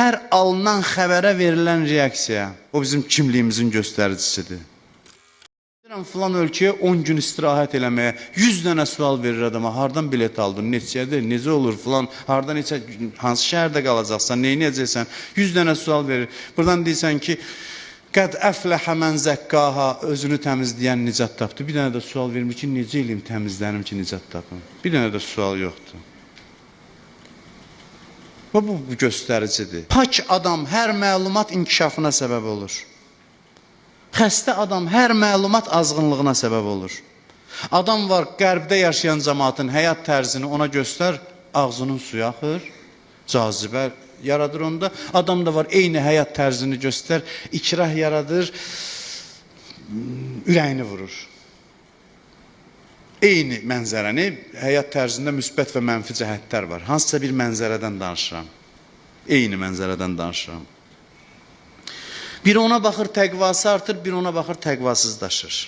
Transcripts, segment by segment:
Hər alınan xəbərə verilən reaksiya, o bizim kimliyimizin göstəricisidir. Gedirəm filan ölkəyə 10 gün istirahət eləməyə, 100 dənə sual verir adama, hardan bilet aldın, neçədir, necə olur filan, hardan neçə, hansı şəhərdə qalacaqsan, nə edəcəksən, 100 dənə sual verir. Buradan deyirsən ki, qəd əfləhə mən zəqqaha, özünü təmizləyən nicat tapdı. Bir dənə də sual vermir ki, necə eləyim təmizlənim ki, nicat tapım. Bir dənə də sual yoxdur. Və bu göstəricidir. Pak adam hər məlumat inkişafına səbəb olur. Xəstə adam hər məlumat azğınlığına səbəb olur. Adam var, qərbdə yaşayan cəmaatın həyat tərzini ona göstər, ağzının suyu axır, cazibə yaradır onda. Adam da var, eyni həyat tərzini göstər, ikrah yaradır, ürəyini vurur. Eyni mənzərəni həyat tərzində müsbət və mənfi cəhətlər var. Hansısa bir mənzərədən danışıram. Eyni mənzərədən danışıram. Biri ona baxır, təqvası artır, biri ona baxır, təqvasızlaşır.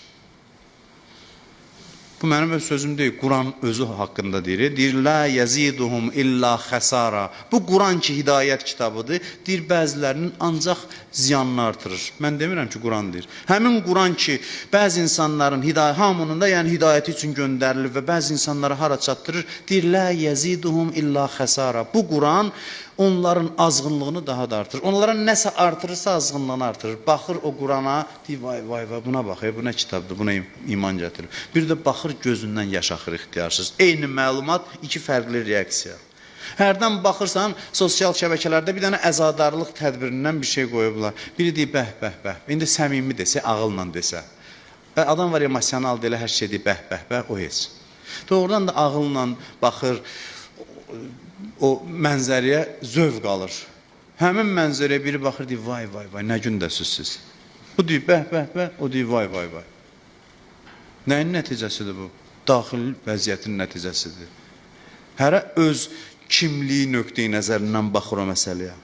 Bu mənim öz sözüm deyil, Quran özü haqqında deyir. Deyir, la yeziduhum illa xəsara. Bu Quran ki, hidayət kitabıdır. Deyir, bəzilərinin ancaq ziyanını artırır. Mən demirəm ki, Quran deyir. Həmin Quran ki, bəzi insanların hidayət, hamının da yəni hidayəti üçün göndərilir və bəzi insanları hara çatdırır? Deyir, la yeziduhum illa xəsara. Bu Quran onların azğınlığını daha da artırır. Onlara nəsə artırırsa azğınlığını artırır. Baxır o Qurana, deyir, vay vay vay, buna bax, bu nə kitabdır, buna iman gətirir. Bir də baxır gözündən yaş axır ixtiyarsız. Eyni məlumat, iki fərqli reaksiya. Hərdən baxırsan, sosial şəbəkələrdə bir dənə əzadarlıq tədbirindən bir şey qoyublar. Biri deyir, bəh, bəh, bəh. İndi səmimi desə, ağılla desə. Adam var emosional deyilə, hər şey deyir, bəh, bəh, bəh, o heç. Doğrudan da ağılla baxır, o mənzərəyə zövq alır. Həmin mənzərəyə biri baxır, deyir, vay, vay, vay, nə gündəsiz siz. Bu deyir, bəh, bəh, bəh, o deyir, vay, vay, vay. Nəyin nəticəsidir bu? Daxili vəziyyətin nəticəsidir. Hərə öz kimliyi nöqteyi nəzərindən baxır o məsələyə.